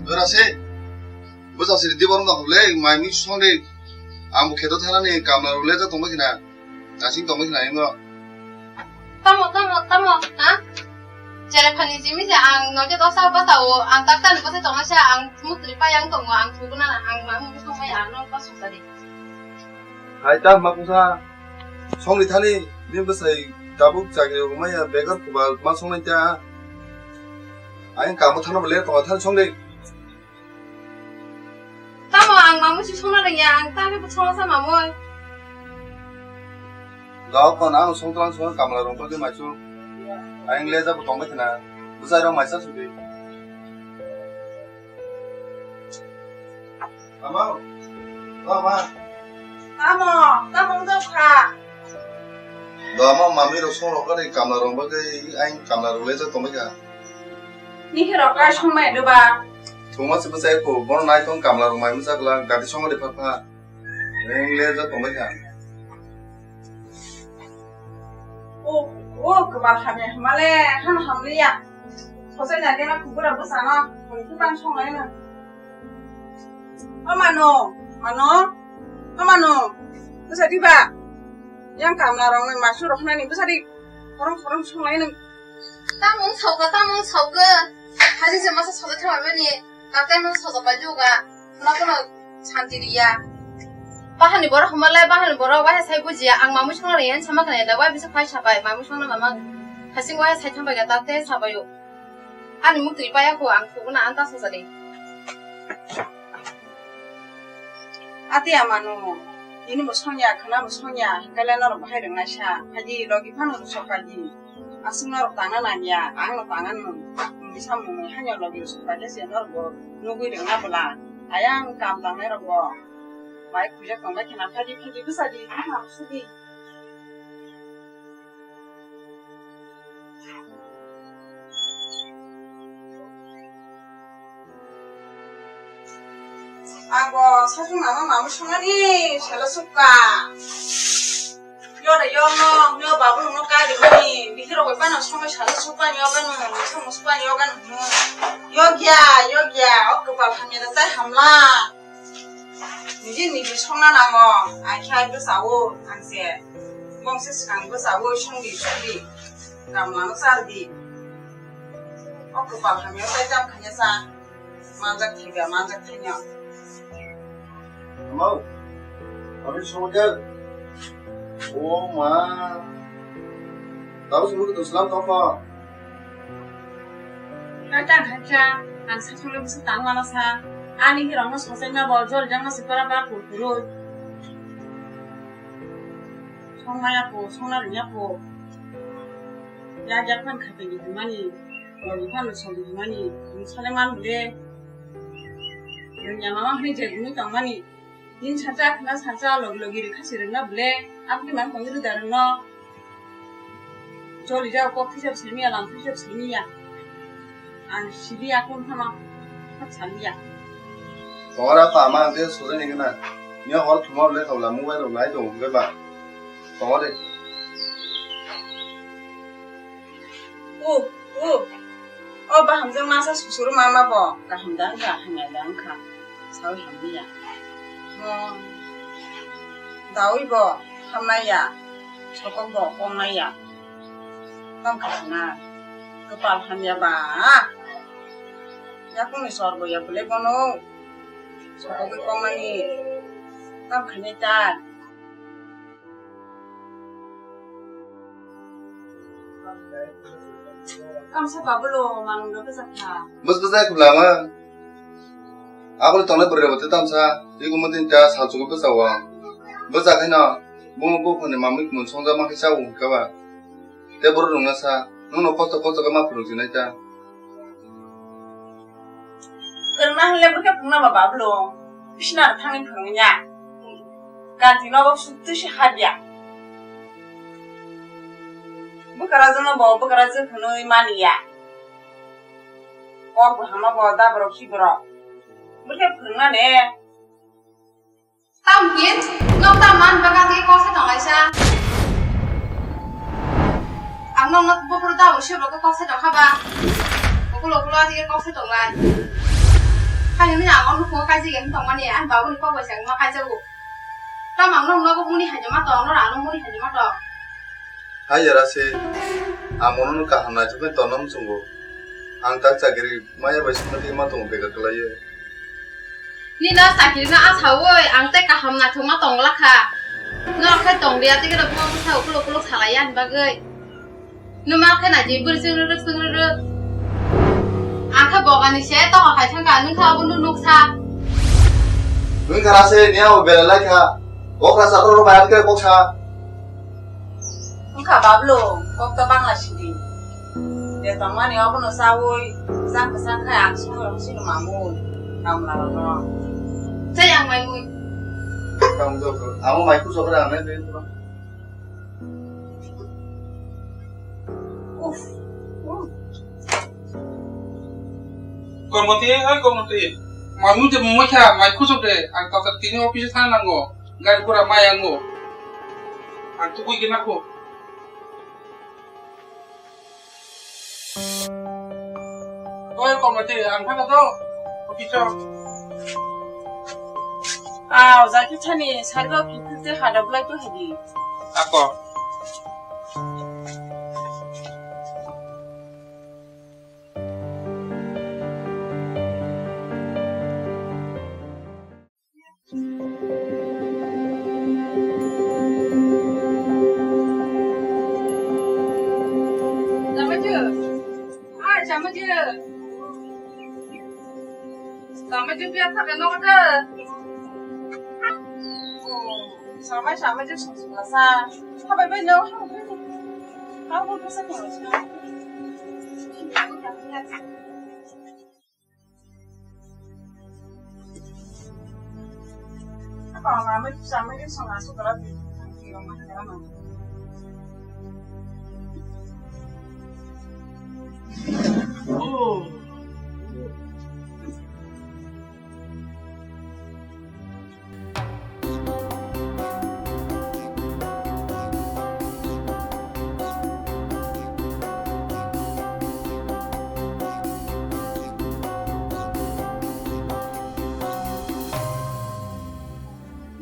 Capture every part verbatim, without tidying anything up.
Jora se, bwsa siri di borok no le, mai mi song de, ang bo kheto thana ni kamla rok le ja tong bai khna, asing tong bai khna ingo. Tamo, tamo, tamo, ha? Jere phani jimi se ang noje dosa basa o, ang tak tani basa tong asa, ang mutri pa yang tongo, ang thuguna, ang ma mung song mai ang no basa sari. Hai ta ma kusa. Songni thani, bini bwsai tabuk chakri rwmaya bekar kubal ma songnai ta. Ayang kamo thana bole tongo thani songni. Tamo ang mamu si songna rengya, ang tani bo songna sa mamu. Dok kon ang songtlang song kamla rong bagwi maisu. Ayang leja bo tongbai khna. Bwsai rok maisa sudi. Ama, o ma. Tamo, tamo wng tong kha. Ba ma mami rok song rok kani kamla rok bagwi aing kamla rok lejak tongbai kha. Ni khe rok kai song mai do ba? Thuma se bwsai ko, bono nai tong kamla rok mai masa gla gati song de pha pha. Eng lejak tongbai kha. O, o, kwbal hamya hwnmale, hano hamliya. Khosai na kena kubura bwsano, hoi kubang songlaino. O mano, mano, o mano, bwsa diba? Yang kamla rok nang masu rok nani bwsa di, khorong khorong songlaino. Tamung sauka, tamung sauka. Haji se masa sauka thama bani, kakai masa sauka bai juga. Nokono santi riya. Bahani borok hwnba le, bahani borok waisa sai bujiya. Ang mamui songna riyan sama khna da, wai bisa phai sabai, mamui songna mama hasing wai sai thambai ga, tate sabayo. Ani muk twi paya ko, ang thuguna anta sosari. Ati amanu, ini bo songya, khna bo songya, kala norok bahai rwngnaisa, haji logi phano rwsok kaji. Aswk norok tangna nangya, ang no tangna nung, nungni samung nung haino logi rwsok bai khe se norok bo nugui rwngna bwla. Ayang kam tangnai rok bo bai khuijak tongbai khna, phaidi phaidi bwsa di, bwsa di. Ang bo sasung mama mama songani sala sukka. Yo re yo no, yo babu no kai de mani, bihiro bai bana songoi sala sukka yo ganu, songoi sukka yo ganu. Yo gya, yo gya, o kopal hamya da tai hamla. Niji niji songna nango, ai khai bwsa o, ang se. Bong se swkang bwsa o, songdi, songdi. Kamla no chardi. O kopal hamya tai tam khanya sa. Manjak thaiga, manjak thaino. Mau. Kami songja. O ma. Tahu semua tu selam tau apa? Kata kata, ang sasule bisa tang mana sa. Ani hirong no sosai na bol jol jang na sipara ba kurkuru. Songmaya ko, songna rinya ko. Ya ya pan khape ni mani. Logi phano sogwi hwnmani, nwng sale man bwle. Nwng ya mama hwnwi je gwnwi tongmani. Nini sacha khna sacha logi logi rwkha se rwngna bwle. Aboni mang tongwi rwda rwngno. Choli jao kok thisab simi ya, lang thisab simi ya. Ang sili akung phano khat sali ya. Tora pa ma ang te sore ni gana. Nya hor thuma bwle thawla mobile rok nai tongo hwnkhe ba. Tongo de. O, o. O bahamjwk masa susuru mama bo kaham da wngkha, hamya da wngkha. Sawi hamliya. Mo dawi bo hamnaiya. Sokok bo kongnaiya. Tongkha khna. Kwpal hamya ba. Yakungni sor bo ya bwle bono. Sokogwi kongnani. Tongkha nai ta. Kamsa babulo manung no bwsa kha. Bwsa bwsa khulama. Aboni tongnai bwrwi rok tei tamsa. Iko mutin ta salsugo bwsa o. Bwsa khaino. Bumo buphani mamwi kmun songja ma khe cha o hwnkha ba. Tei borok rungna sa. Nwng no kosto kosto khe ma phunuk sinai ta. Kwrwngna hwnle bwkhe phunukna ba babulo. Bisina thangni phwrwngya. Kanti nogo sutwi se habya. Bwkara jono bo bwkara jwk hwnwi maniya. Kok bo hama bo da borok si borok. Bwkhe phwrwngna ne. Tam kin, nok tam man baka tei kok se tong laisa. Ang nok nok bokro da bo se borok kok se tong kha ba. Okulo okulo ati kok se tong lai. Khai ni ang nok ko kai jigem tong mani, ang babu ni kok bai sang ma kai jago. Tam ang nok nok muni hai ma tong, nok ang nok muni hai ma tong. Hai jara se, ang mono no kaham nai chukwi tonnom chungo. Ang tak chakiri maya bai sima twi ma tongo bega kwlaiyo. Nino chakiri no asawi ang tei kaham naithok ma tong lakha. Norok khai tong dia tei khe buma bwsa ukuluk ukuluk salai ani bagwi. Numa khe naidi bwrwi chwng rwrwk chwng rwrwk. Ang khe bogani se tokha khai thangkha, nwng khe abono nuksa. Nwng khara se, ni abo belai lai kha. Okra sa rw bai khe kok sa. Wngkha Bablu, kok to bangla sidi. Je tongmani obono chawi, bwsang bwsang khai ang songwi rong sino mamwi, kamla rokno. Chai ang maimui. Tong jok, amo mai kuso kra ang nai. Uff, uff. Komoti, oi Komoti. Maimui de mumai kha, mai kuso de, ang tata tini office thang nango. Gari gura mai ango. Ang tugui gina ko. Oi, Komoti, ang thangkha to, office o. Aw, jaki thani, sargo kipite hada bulai to hidi. Ako. Chamaju. Ai, chamaju. Chamaju biya thaka nogo da. Samai, samai je sung sung sa. Habai bai no. Habai bai no. Habai bai no.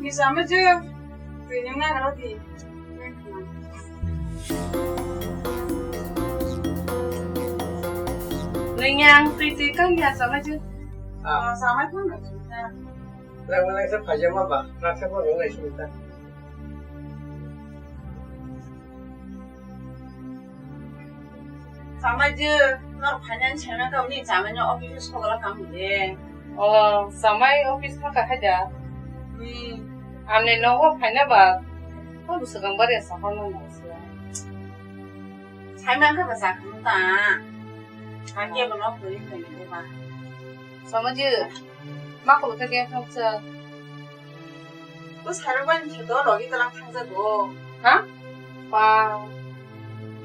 Ni sama je, twi nang na ro di. Nang yang twi twi kang ya sama je. Ah, sama pun na. Lang lang sa pajama ba, rasa pun nang lai sini ta. Samai je, nor finance hena ka uni samai no office sogala kam de. Oh, samai office thaka haja. Hmm. Amne nogo phaina ba, ko busa gang bari asa hono na asa. Sai man ka ba sa khum ta. Hake ba no puri phaina ba. Samai je, ma ko ta ke thok sa. Bo sarok bai khe do logi talang thangjago. Ha? Ba.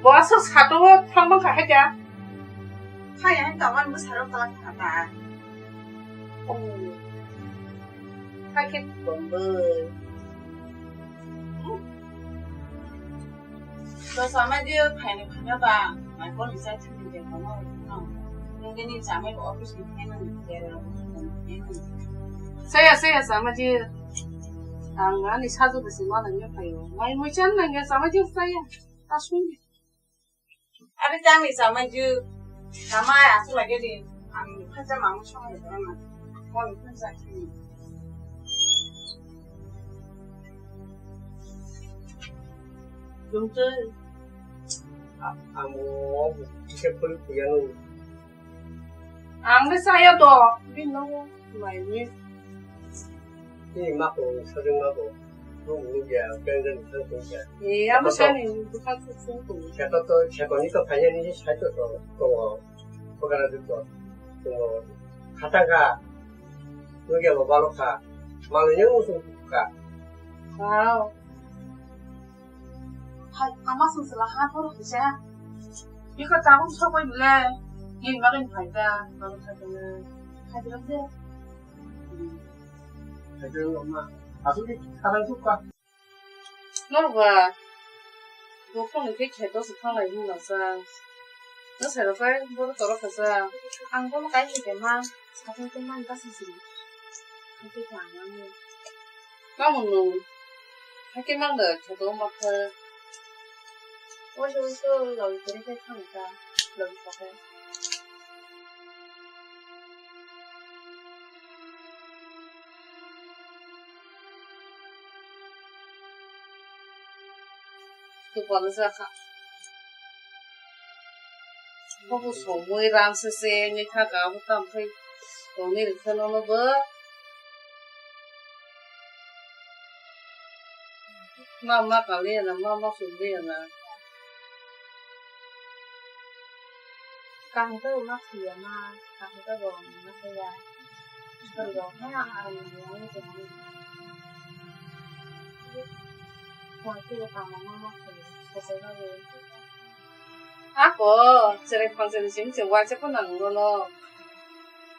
Bo aswk sato thangma kha haja. Khai ang taman bo sarok talang thangma. Oh. Khai khe bombai. To sama je phaini phana ba, mai kon ni sai thini je kono, no. Nungge ni sama ko office ni phai nang je ro. Saya, saya sama je. Ang ani saju besi mana nya phayo. Mai mui chan nang ya sama je saya. Tasung. Abi tang ni sama je. Sama aku lagi di. Ang khacha mamu sama je na. Kon khacha. Jumtun. Amo kisa pun puyang. Ang le saya to. Bino mai ni. Ni mako sajung mako. Nung nung ya, bengdan ni sang ya. Eh, amo sani bukan susu tu. Siapa to, siapa ni to kaya ni saya to to. Pagara tu to. Khatang kha. Nugya bo balok kha. Malai yang usung ka. Wow. Hai, ama sung sela ha por kisa. Bika tabuk sokoi bile. Yin makin phaida, malu khatana. Hai, bile. Hai, bile, ma. Asuk di, kadang suka. Norba, buphang ni khe kheto se thanglai hwnna sa. Nwng sai rok khe bono toro kha sa. Ang bono kai se khe ma, satung tei mani ta sisi. Khe khe ang ani. Tamo nwng, hakhe mang da kheto ma khe. Oiso oiso logi kore khe thang ta, logi kore. Tupalwk jakha. Bobo somoi ram se se wngwi thaka, abo tamo khe tongwi rwkha nono bo. Ma ma kaliya na, ma ma sumliya na. Kaham khe ma kaliya ma, kaham khe bo ma kaliya. Bo ha ang ang ni ang ni tong. Mo khe kaham ma ma kaliya, kosai kaliya. Ako, cherai phansa ni simi se waisa phano nang nono.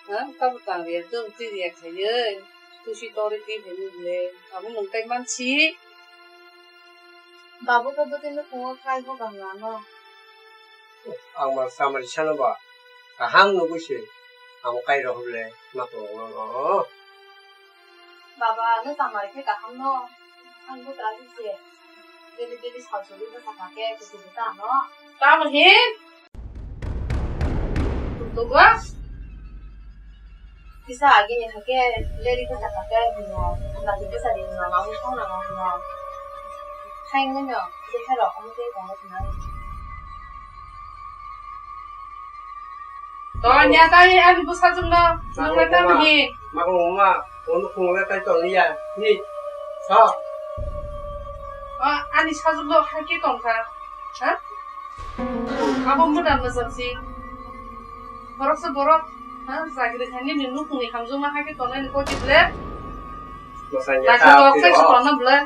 Ha, tamo tang riya, tong twi riya khaiwi, tusi tori twi phaiwi le, abo nwng tai mansi. Babu khe bwtwi nukhungo khai bo gam lano. Ang ma samari sano ba, kaham nugwi se, ang kai rohor le, ma tong nono. Baba, nwng tangmani khe kaham no. Ang bo tara se. Daily, daily sal sogwi bwsa kha khe, kuchuk bwsa ano. Tamo hin? Kuchuk ba? Kisa agini hakhe, daily bwsa kha khe, hino. Lati bwsa di hino, ma wi song na ma hino. Khain no, kisa rok, omo tei tongo hino. Tonya tai ani bwsajwkno, nwng le tamo hin? Makung ma, ono khungo le tai tong liya. Ni, sa. O, ani sajwkno hakhe tongkha. Ha? Abo mwdang mwsang si. Borok se borok, ha? Chakri thani ni nukhungni hamjwkma hakhe tongnai ni koti ble. Mwsang ya. Laki ta tok tiro. Sai se tongna ble.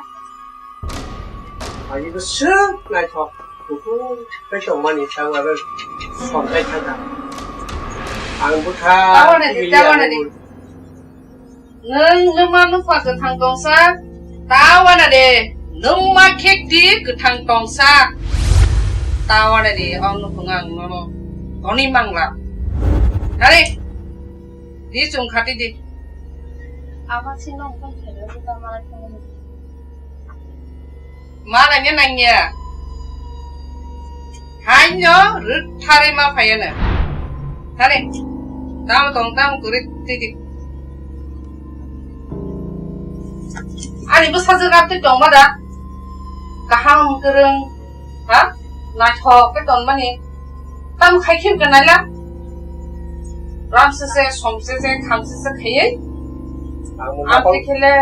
Ani bwswk naithok, kuphur tei tongmani tei aro somtai thangkha. Ang bwkha tabana di, tibili tabana di. Ang bwkha. Nwng nwngma nukha kwthang tongsa, tabana de nwngma khekti kwthang tongsa, tabana de ang nukhung ang nono toni mangla. Nari, di chwng khati di. Ama sino ang kong khaiyo, buka malai thangmani. Ma nangya nangya. Haino rwktharwi ma phaiya no. Thani. Tamo tong tamo kwrwi twi di. Ani bwsajwk amtwi tongma da? Kaham kwrwng, ha? Naithok khe tonmani. Tamo khai khe hwnkha naila? Ram se se, som se se, kham se se khaiwi. Ang bo amtwi mokol, khele.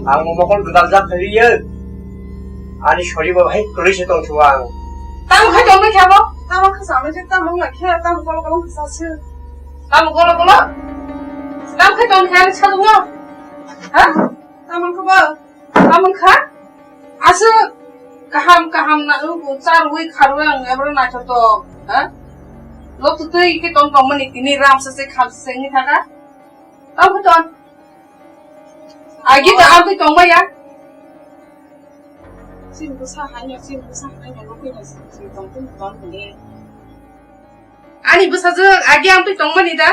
Ang bo mokol gwdal jak khairiyo. Ani sori bo hai kwrwi se tong suwa ang. Tamo khai tongmani khe abo? Tamo khe samai se, tamo wng lai khe, tamo kolo kolo kisa se. Tamo kolo kolo? Tamo khai tong khe ani sajwkno? Ha? Tamo khe bo? Tamo kha? Aswk kaham kaham na, uh, charwi kharwi ang ebro naithotok, ha? Lok tu twi khe tong tongmani tini ram se se kham se se wngwi thaka. Tamo khe ton. Agi ta amtwi tongmaya. Chini bwsa haino, chini bwsa haino, lok khe na chini tong tong tong tong. Ani bwsajwk agi amtwi tongmani da?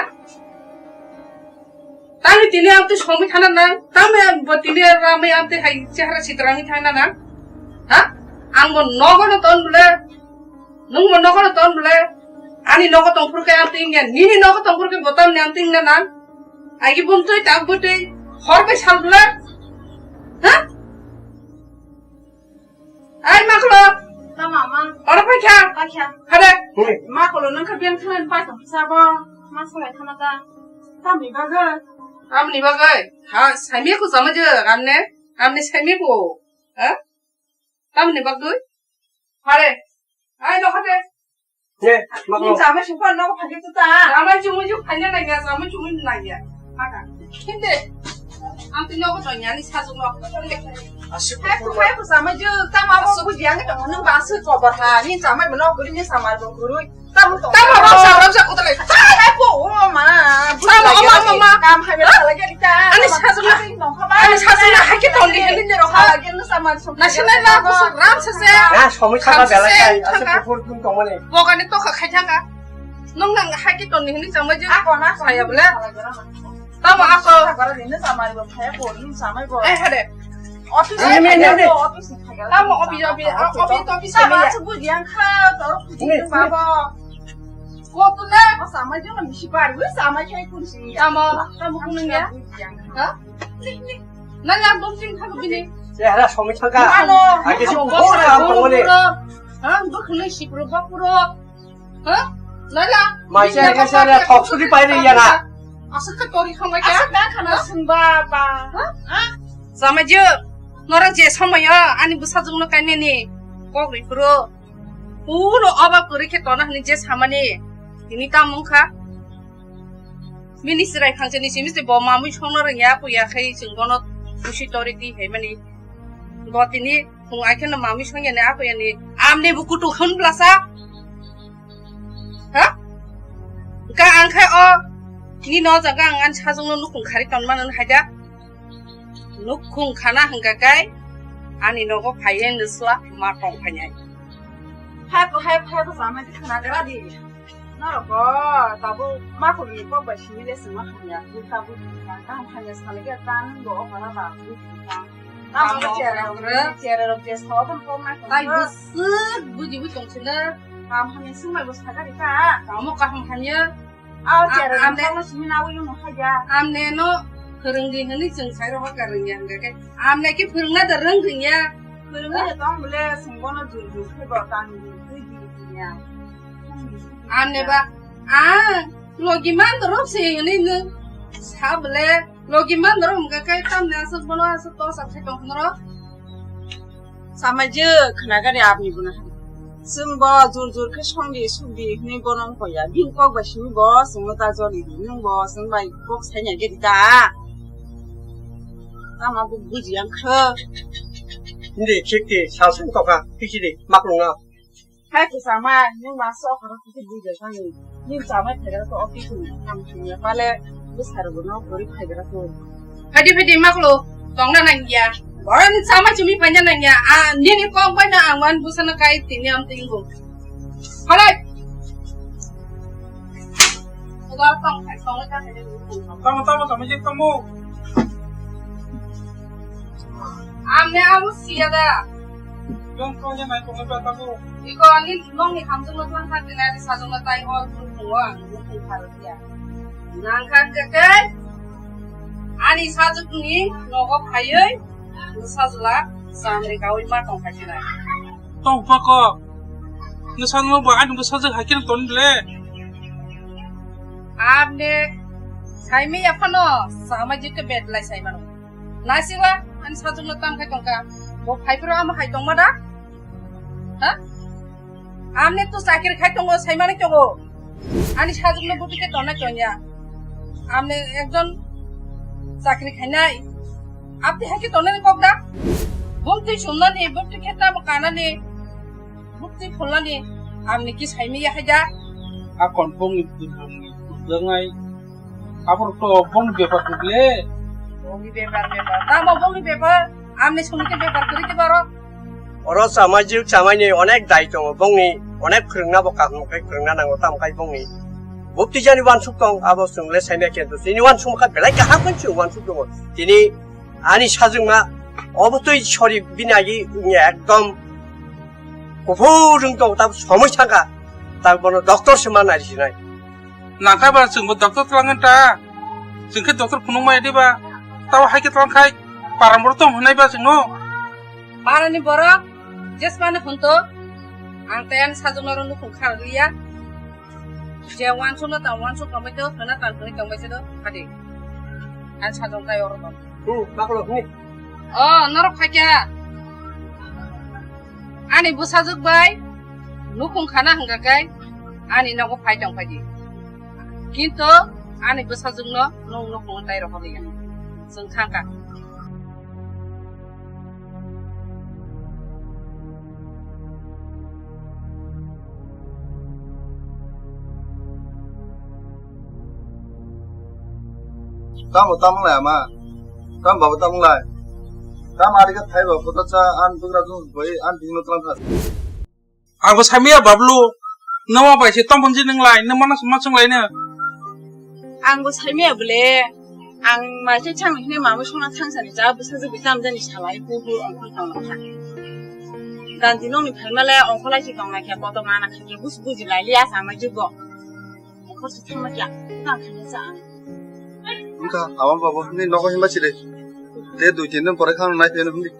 Tamni tini amtwi somwi thana nang? Tamni bo tini ramwi amtwi hai chehara sitrangwi thana nang? Ha? Ang bo nogo no ton bwle, nwng bo nogo no ton bwle, ani nogo tongphuru khe amtwi wngya, nini nogo tongphuru khe bo tamni amtwi wngna nang? Agi bumtwi tak bwtwi hor bai sal bwle? Ha? Ai, maklo. Tama, ma. Oro phai kha. Phai kha. Hade. Hmm. Maklo nang kha biang thang pai tong sabo. Ma salai thana ta. Tamni bagwi. Tamni bagwi. Ha, saimi ko sama je, amne. Amne saimi ko. Ha? Tamni bagwi. Hade. Ai, no hade. Ne, maklo. Ni jamai sungkha nogo phagwi tuta. Jamai chumui chuk phanya nangya, jamai chumui nangya. Maka. Hinde. Ang tini obo tongya ni sajwk no. Aswk hai ko, hai ko sama je, tamo abo buji ang tong, nung ba aswk kobo ha, ni sama bo no guri, ni sama bo guri. Tamo tong. Tamo rok sa, rok sa kutu lai. Hai ko, o ma. Tamo, o ma, o ma, o ma. Kam hai bela lagi kita. Ani sajwk na. Ani sajwk na hai ke tong di, ni ro ha. Lagi nu sama. National na ko ram sa se. Na, somoi thaka bela kai, aswk kuphur tung tong mani. Bogani to kha khai thaka. Nung nang hai ke tong di, ni sama je. Ako na, saya bela. Tamo ako. Bara din na samari bo phaya bo, ni samai bo. Eh, hade. Office ni, ni, ni, ni. Office ni phaya. Tamo office, office, office, office. Tamo ni. Aku buji ang kha, tor kuji ni, ni. Babo. Ko tu na. Ko samai jong ni si bar, wi samai khai kun si. Tamo, tamo kun ya. Ha? Ni, ni. Na ya dom jing kha bini. Chehra somoi thangka. Ano. Age si ko sa ko ni. Ha, dukh ni si pro ba pro. Ha? Laila. Mai se ke se le thok sudi pai ri ya na. Aswk khe tori khamai kha? Aswk da khana sungba ba. Ha? Ha? Samajwk, norok je somoyo ani bwsajwkno kainani kok ri phuru. Uno oba kwrwi khe tona hwnwi je samani. Tini tamo wngkha? Bini chwrai khangchani simi se bo mamwi songno rwngya, puya khai chwng bono busi tori twi hai mani. Bo tini Khung ai kheno mami songya ni ako yani. Amni bu kutu khun blasa. Ha? Ka ang khai o. Ni no jaga ang an sajung no nukhung khari ton mano hai da. Nukhung khana hingka kai. Ani nogo phaiye nusla ma tong phanyai. Hai ko, hai, hai ko, sama di khana gara di. Norok bo tabuk makhulni kok bai simi le chwngma hamya, bwkha bwkha kaham hamya salai khe ta nwng bo o hora ba bwkha. Tamo chere rok, chere rok je so tong kok na tai bwswk buji bwswk sina. Kaham hamya swngmai bo sakari ta. Tamo kaham hamya. A chere rok amne no simi na wi no haja. Amne no phwrwngdi hwnwi chwng sai rok ka rwngya hwnkhe. Amne khe phwrwngna da rwng rwngya. Phwrwngwi da tong bole sungbono jul jul khe bo tang jul khe di ya. Amne ba, ang logi man dorok se hwnwi nwng sa bole, logi man dorok hwnkha khe tamni aswk bono aswk tosa khai tong khna rok. Samajwk khna gari apni bono hai. Chwng bo jur jur khe songdi sukdi hwnwi bono wngkha ya. Bini kok bai simi bo chwngno ta joli di. Nwng bo chwng bai kok saina gari ta. Tama bo buji ang khe. Hindi, chikti, salsang toka, pichidi, maklunga. Hai kwchama, nwng ma sok horo khe buja sani. Nwng chamai phaigra khe office ni kam thangya pale bwsarok no kwrwi phaigra khe. Phadi phadi maklo tongna nangya. Borok ni chamai chumi paina nangya. A nini kok bai no ang wan bwsano kai tini am tingo. Halai. Uga tong khai tong khai. Tamo, tamo, tamo, je tamo. Amne abo siya da. Bang kau je nai tong ba tamo. Iko ani nong ni hamjung no tlang kha tini ani sajung no tai hor phung phung wa ang phung pharo siya. Nang kha ke ke. Ani sajung ni nogo phayoi. Sajula samri kawi ma tong kha tini. Tong pako. Nwsano bo ani bwsajwk hai kheno ton le. Amne saimi yaphano samajwk ke bed lai saimano. Naisila ani sajwkno tam khai tongka. Bo phaiphuru amo hai tongma da? Ha? Amne tu chakri khai tongo saimani tongo. Ani sajwkno buti ke tonna tonya. Amne ekjon chakri khainai. Abti hai ke tonnani kok da? Bumtwi sumnani, bumtwi khe tamo kanani. Bukti phulnani amni ki saimi ya haja. A kon bongni bongni bwngai. Abor to bong bepar dugle. Bongni bepar bepar. Tamo bongni bepar. Amni sumni ke bepar kuri ke baro. Oro samajwk samaini onek dai tongo bongni, onek phwrwngna bo kaham khe phwrwngna nango tam khai bongni. Bukti jani wansuk tong abo chwng le saimya khe to. Tini wansuk kha belai kaham khe chwng wansuk tongo. Tini ani sajwkma obo twi sori bini agi wngya ekdom kuphur wng tong tab somoi saka tab bono doctor se ma nai sinai. Nangkha ba chwngbo doctor tlangan ta. Chwng khe doctor phunuk mai diba. Tabo hai khe tlang khai param boro tong hwnai ba chwngno. Parani borok jesmani hwnto ang tei ani sajwkno rw nukhung kharliya. Je wansukno tang wansuk tongbai tw, hwnna tang hwnwi tongbai se do, hadi. Ani sajwk tai oro tong. Hmm, baklo hwnwi. O, norok phaikha. Ani bwsajwk bai nukhung khana hwnkha khe ani nogo phai tong phaidi. Kintu ani bwsajwkno nwng nukhungo tai rohorliya. Chwng thangkha. Tamo tamo lai ama. Tam babo tamo lai. Tam ari ka thai ba kota cha an bugra jung boi an bingno tlang kha. Ang bo saimaya Bablu, noma bai se tamo jin nang lai, nang mana suma chung lai na. Ang bo saimaya bole, ang mai se chang hine mama sona thang sani cha bwsa jwk bwsa amjani salai bu bu ang khol tong kha. Dan dinong ni phaima le ang kholai si tong lai khe koto mana kha khe bus buji lai liya sa ma jwk bo. Ang khol si thang ma kya, ta kha cha ang. Wngkha, ama babo, nini nogo himba chile. Te dui tin din pore khano nai pheno himdi.